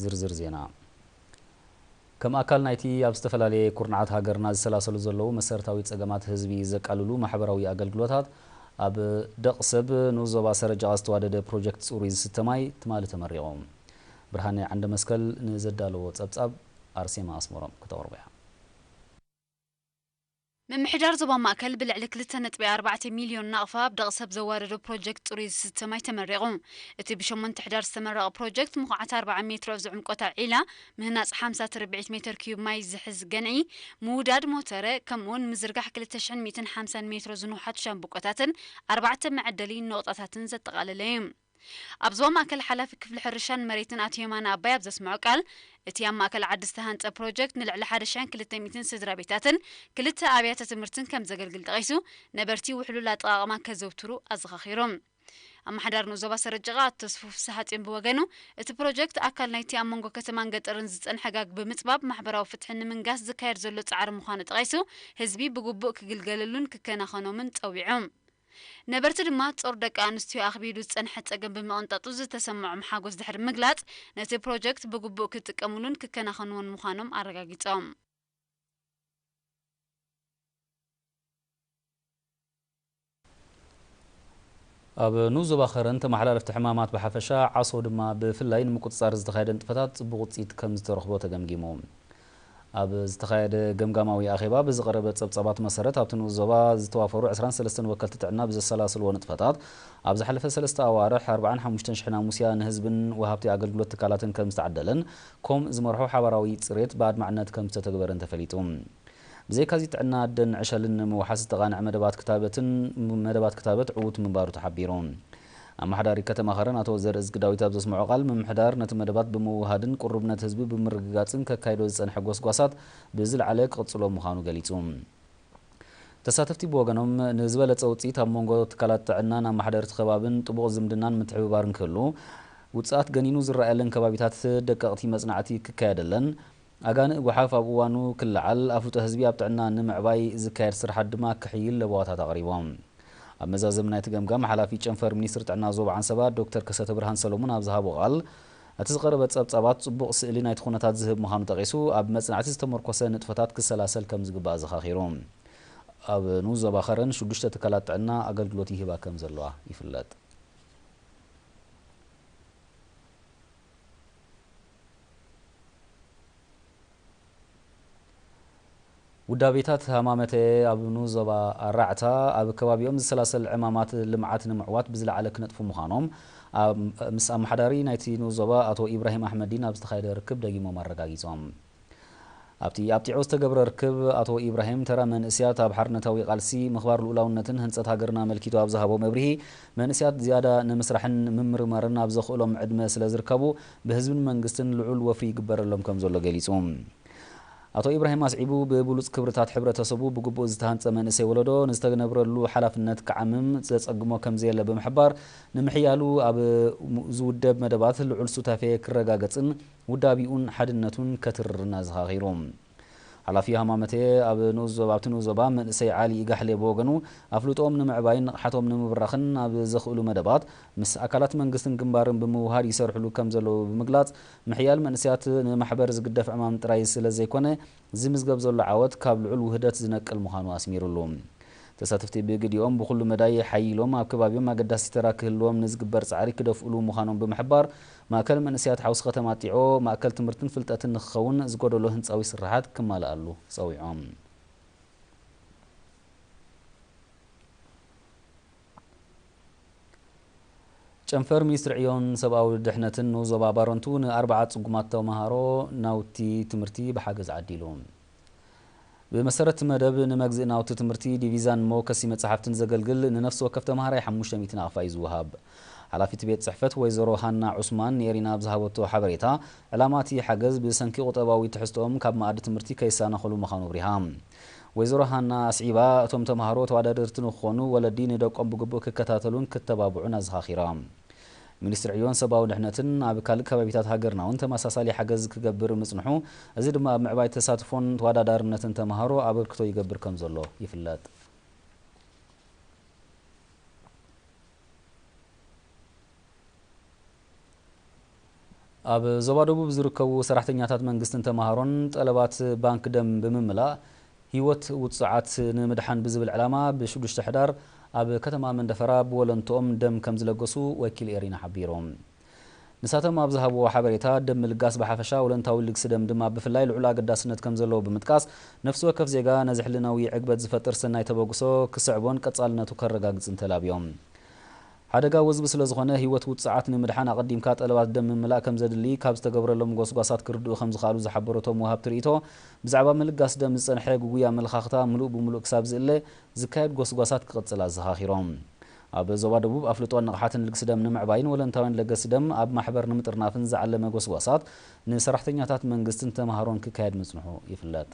ዝርዝር ዜና። ከም ኣካል ናይቲ ኣብ ዝተፈላለየ ኩርናዓት ሃገርና ዝሰላሰሉ ዘለዉ መሰረታዊ ጸገማት ህዝቢ ዘቃልሉ ማሕበራዊ ኣገልግሎታት፣ ኣብ ደቕ ሰብ ንኡስ ዞባ ሰረጃቓ ዝተዋደደ ፕሮጀክት ጽሩይ ዝስተ ማይ ትማሊ ተመሪቑ። ብርሃነ ዓንደ መስቀል ንዘዳለዎ ጸብጻብ ኣርሴማ ኣስመሮም ከተቕርቦ እያ። ምምሕዳር ዞባ ማእከል ብልዕሊ ክልተ ነጥቢ ኣርባዕተ ሚልዮን ናቕፋ ኣብ ደቕ ሰብ ዘዋደዶ ፕሮጀክት ጽሩይ ዝስተ ማይ ተመሪቑ። እቲ ብሸሞንተ ሕዳር ዝተመረቐ ፕሮጀክት ምኹዓት ኣርብዓ ሜትሮ ዝዕምቆታ ዒላ፣ ምህናጽ ሓምሳ ትርብዒት ሜትር ኪዩብ ማይ ዝሕዝ ገንዒ፣ ምውዳድ ሞተረ፣ ከምኡውን ምዝርጋሕ ክልተ ሽሕን ሚእትን ሓምሳን ሜትሮ ዝንውሓቱ ሻምብቆታትን ኣርባዕተ መዐደሊ ነቑጣታትን ዘጠቓለለ እዩ። ኣብ ዞባ ማእከል ሓላፊ ክፍሊ ሕርሻን መሬትን ኣቶ የማነ ኣባይ ኣብ ዘስምዖ ቃል፣ እቲ ኣብ ማእከል ዓዲ ዝተሃንጸ ፕሮጀክት ንልዕሊ ሓደ ሽሕን ክልተ ሚእትን ስድራ ቤታትን ክልተ ኣብያተ ትምህርትን ከም ዘገልግል ጠቒሱ፣ ነበርቲ ውሕሉል ኣጠቓቕማ ከዘውትሩ ኣዘኻኺሩ። ኣመሓዳሪ ንኡስ ዞባ ሰረጀቓ ኣቶ ተስፉ ፍስሓጽዮን ብወገኑ፣ እቲ ፕሮጀክት ኣካል ናይቲ ኣብ መንጎ ከተማን ገጠርን ዝጸንሐ ጋግ ብምጽባብ ማሕበራዊ ፍትሒ ንምንጋስ ዝካየድ ዘሎ ጻዕሪ ምዃኑ ጠቒሱ፣ ህዝቢ ብግቡእ ክግልገለሉን ክከናኸኖምን ጸዊዑ። ነበርቲ ድማ ጾር ደቂ ኣንስትዮ ኣኽቢዱ ዝጸንሐ ጸገም ብምቕንጣጡ ዝተሰምዖም ሓጎስ ድሕሪ ምግላጽ፣ ነቲ ፕሮጀክት ብግቡእ ክጥቀሙሉን ክከናኸንዎን ምዃኖም ኣረጋጊጾም። ኣብ ንኡስ ዞባ ኸረን ተመሓላለፍቲ ሕማማት ብሓፈሻ፣ ዓሶ ድማ ብፍላይ ንምቁጽጻር ዝተኻየደ ንጥፈታት ጽቡቕ ውጽኢት ከም ዝተረኽቦ ተገምጊሙ። ኣብ ዝተኻየደ ገምጋማዊ ኣኼባ ብዝቐረበ ጸብጻባት መሰረት፣ ኣብቲ ንኡስ ዞባ ዝተዋፈሩ ዕስራን ሰለስተን ወከልቲ ጥዕና ብዘሰላስልዎ ንጥፈታት፣ ኣብ ዝሓለፈ ሰለስተ ኣዋርሕ ኣርብዓን ሓሙሽተን ሽሕ ናሙስያ ንህዝብን ወሃብቲ ኣገልግሎት ትካላትን ከም ዝተዓደለን፣ ኮም ዝመርሖ ሓባራዊ ጽሬት ብኣድማዕነት ከም ዝተተግበረን ተፈሊጡ። ብዘይካዚ ጥዕና ኣደን ዕሸልን ንምውሓስ ዝተቓንዐ መደባት ክታበትን መደባት ክታበት ዕዉት ምንባሩ ተሓቢሩ። ኣመሓዳሪ ከተማ ኸረን ኣቶ ዘርእዝጊ ዳዊት ኣብ ዘስምዖ ቃል፣ ምምሕዳር ነቲ መደባት ብምውሃድን ቅሩብነት ህዝቢ ብምርግጋጽን ከካይዶ ዝጸንሐ ጎስጓሳት ብዝለዓለ ክቕጽሎ ምዃኑ ገሊጹ። ተሳተፍቲ ብወገኖም፣ ንዝበለጸ ውጽኢት ኣብ መንጎ ትካላት ጥዕናን ኣመሓደርቲ ከባብን ጥቡቕ ዝምድናን ምትሕብባርን ክህሉ፣ ውጽኣት ገኒኑ ዝረኣየለን ከባቢታት ደቀቕቲ መጽናዕቲ ክካየደለን፣ ኣጋንእ ጓሓፍ ኣብ እዋኑ ክለዓል፣ ኣፍልጦ ህዝቢ ኣብ ጥዕና ንምዕባይ ዝካየድ ስራሓት ድማ ክሕይል ለበዋታት ኣቕሪቦም። ኣብ መዛዘሚ ናይቲ ገምጋም፣ ሓላፊ ጨንፈር ሚኒስትሪ ጥዕና ዞባ ዓንሰባ ዶክተር ከሰተ ብርሃን ሰሎሞን ኣብ ዝሃቦ ቃል፣ እቲ ዝቐረበ ጸብጻባት ጽቡቕ ስእሊ ናይቲ ኩነታት ዝህብ ምዃኑ ጠቒሱ፣ ኣብ መጽናዕቲ ዝተመርኮሰ ንጥፈታት ክሰላሰል ከም ዝግባእ ኣዘኻኺሩ። ኣብ ንኡስ ዞባ ኸረን ሽዱሽተ ትካላት ጥዕና ኣገልግሎት ይህባ ከም ዘለዋ ይፍለጥ። ውዳቤታት ሃማመተ ኣብ ንኡስ ዞባ ኣራዕታ፣ ኣብ ከባቢኦም ዝሰላሰል ዕማማት ልምዓት ንምዕዋት ብዝለዓለ ክነጥፉ ምዃኖም፣ ኣብ፣ ምስ ኣመሓዳሪ ናይቲ ንኡስ ዞባ ኣቶ ኢብራሂም ኣሕመዲን ኣብ ዝተኻየደ ርክብ ደጊሞም ኣረጋጊጾም። ኣብቲ ኣብ ጢዖ ዝተገብረ ርክብ፣ ኣቶ ኢብራሂም፣ ተራ መንእስያት ኣብ ሓርነታዊ ቃልሲ፣ ምኽባር ልኡላውነትን ህንጸት ሃገርን ኣመልኪቱ ኣብ ዝሃቦ መብርሂ፣ መንእስያት ዝያዳ ንምስራሕን ምምርማርን ኣብ ዘኽእሎም ዕድመ ስለ ዝርከቡ፣ ብህዝብን መንግስትን ልዑል ወፍሪ ይግበረሎም ከም ዘሎ ገሊጹ። ኣቶ ኢብራሂም ኣስዒቡ፣ ብብሉጽ ክብርታት ሕብረተሰቡ ብግቡእ ዝተሃንጸ መንእሰይ ወለዶ፣ ንዝተነብረሉ ሓላፍነት ክዓምም ዘጸግሞ ከም ዘየለ ብምሕባር፣ ንምሕያሉ ኣብ ዝውደብ መደባት ልዑል ሱታፌ ክረጋገጽን ውዳቢኡን ሓድነቱን ከትርርን ኣዘኻኺሩ። ሓላፊ ሃማመተ ኣብ ንኡስ ዞባ፣ ኣብቲ ንኡስ ዞባ መንእሰይ ዓሊ ኢጋሕሌ ብወገኑ፣ ኣፍልጦኦም ንምዕባይን ንቕሓቶም ንምብራኽን ኣብ ዘኽእሉ መደባት ምስ ኣካላት መንግስትን ግንባርን ብምውሃድ ይሰርሕሉ ከም ዘለዉ ብምግላጽ፣ ምሕያል መንእሰያት ንማሕበር ዝግደፍ ዕማም ጥራይ ስለ ዘይኮነ፣ ዝምዝገብ ዘሎ ዓወት ካብ ልዑል ውህደት ዝነቅል ምዃኑ ኣስሚሩሉ። ተሳተፍቲ ብግዲኦም፣ ብኹሉ መዳይ ሓይሎም ኣብ ከባቢኦም ኣገዳሲ ተራ ክህልዎም ንዝግበር ጻዕሪ ክደፍእሉ ምዃኖም ብምሕባር፣ ማእከል መንእሰያት ሓውሲ ከተማ ጢዖ፣ ማእከል ትምህርትን ፍልጠትን ንክኸውን ዝጎደሎ ህንጻዊ ስርሓት ክማልኣሉ ጸዊዖም። ጨንፈር ሚኒስትሪ ዕዮን ሰብኣዊ ድሕነትን ንኡስ ዞባ ባረንቱ ንኣርብዓ ጽጉማት ተመሃሮ ናውቲ ትምህርቲ ብሓገዝ ዓዲሉ። ብመሰረት መደብ ንመግዝኢ ናውቲ ትምህርቲ፣ ዲቪዛን መወከሲ መጻሕፍትን ዘገልግል ንነፍሲ ወከፍ ተመሃራይ ሓሙሽተ ሚእቲ ናቕፋ እዩ ዝወሃብ። ሓላፊት ቤት ጽሕፈት ወይዘሮ ሃና ዑስማን ንኤሪና ኣብ ዝሃበቶ ሓበሬታ፣ ዕላማ እቲ ሓገዝ ብሰንኪ ቁጠባዊ ትሕዝቶኦም ካብ መኣዲ ትምህርቲ ከይሰናኸሉ ምዃኑ ኣብሪሃ። ወይዘሮ ሃና ኣስዒባ፣ እቶም ተመሃሮ ተወዳደርቲ ንክኾኑ፣ ወለዲ ንደቆም ብግቡእ ክከታተሉን ክተባብዑን ኣዘኻኺራ። ሚኒስትሪ ዕዮን ሰብኣዊ ድሕነትን ኣብ ካልእ ከባቢታት ሃገርና እውን ተመሳሳሊ ሓገዝ ክገብር ምጽንሑ፣ እዚ ድማ ኣብ ምዕባይ ተሳትፎን ተወዳዳርነትን ተመሃሮ ኣበርክቶ ይገብር ከም ዘሎ ይፍለጥ። ኣብ ዞባ ደቡብ ዝርከቡ ሰራሕተኛታት መንግስትን ተምሃሮን ጠለባት ባንክ ደም ብምምላእ ህይወት ውጹዓት ንምድሓን ብዝብል ዕላማ ብሽዱሽተ ሕዳር ኣብ ከተማ መንደፈራ ብወለንትኦም ደም ከም ዝለገሱ ወኪል ኤሪና ሓቢሩ። ንሳቶም ኣብ ዝሃብዎ ሓበሬታ፣ ደም ምልጋስ ብሓፈሻ፣ ወለንታዊ ልግሲ ደም ድማ ብፍላይ ልዑል ኣገዳስነት ከም ዘለዎ ብምጥቃስ፣ ነፍሲ ወከፍ ዜጋ ነዚ ሕልናዊ ዕግበት ዝፈጥር ሰናይ ተበግሶ ክስዕቦን ቀጻልነቱ ከረጋግጽን ተላብዮም። ሓደጋ ወዝቢ ስለ ዝኾነ፣ ህይወት ውጽዓት ንምድሓን ኣቐዲምካ ጠለባት ደም ምምላእ ከም ዘድሊ ካብ ዝተገብረሎም ጎስጓሳት ክርድኡ ከም ዝኸኣሉ ዝሓበሩ እቶም ወሃብቲ ርእይቶ፣ ብዛዕባ ምልጋስ ደም ዝጸንሐ ግጉይ ኣመለኻኽታ ምሉእ ብምሉእ ክሳብ ዝእለ፣ ዝካየድ ጎስጓሳት ክቕጽል ኣዘኻኺሮም። ኣብ ዞባ ደቡብ ኣፍልጦን ንቕሓትን ልግሲ ደም ንምዕባይን ወለንታውያን ለገሲ ደም ኣብ ማሕበር ንምጥርናፍን ዝዓለመ ጎስጓሳት ንሰራሕተኛታት መንግስትን ተምሃሮን ክካየድ ምጽንሑ ይፍለጥ።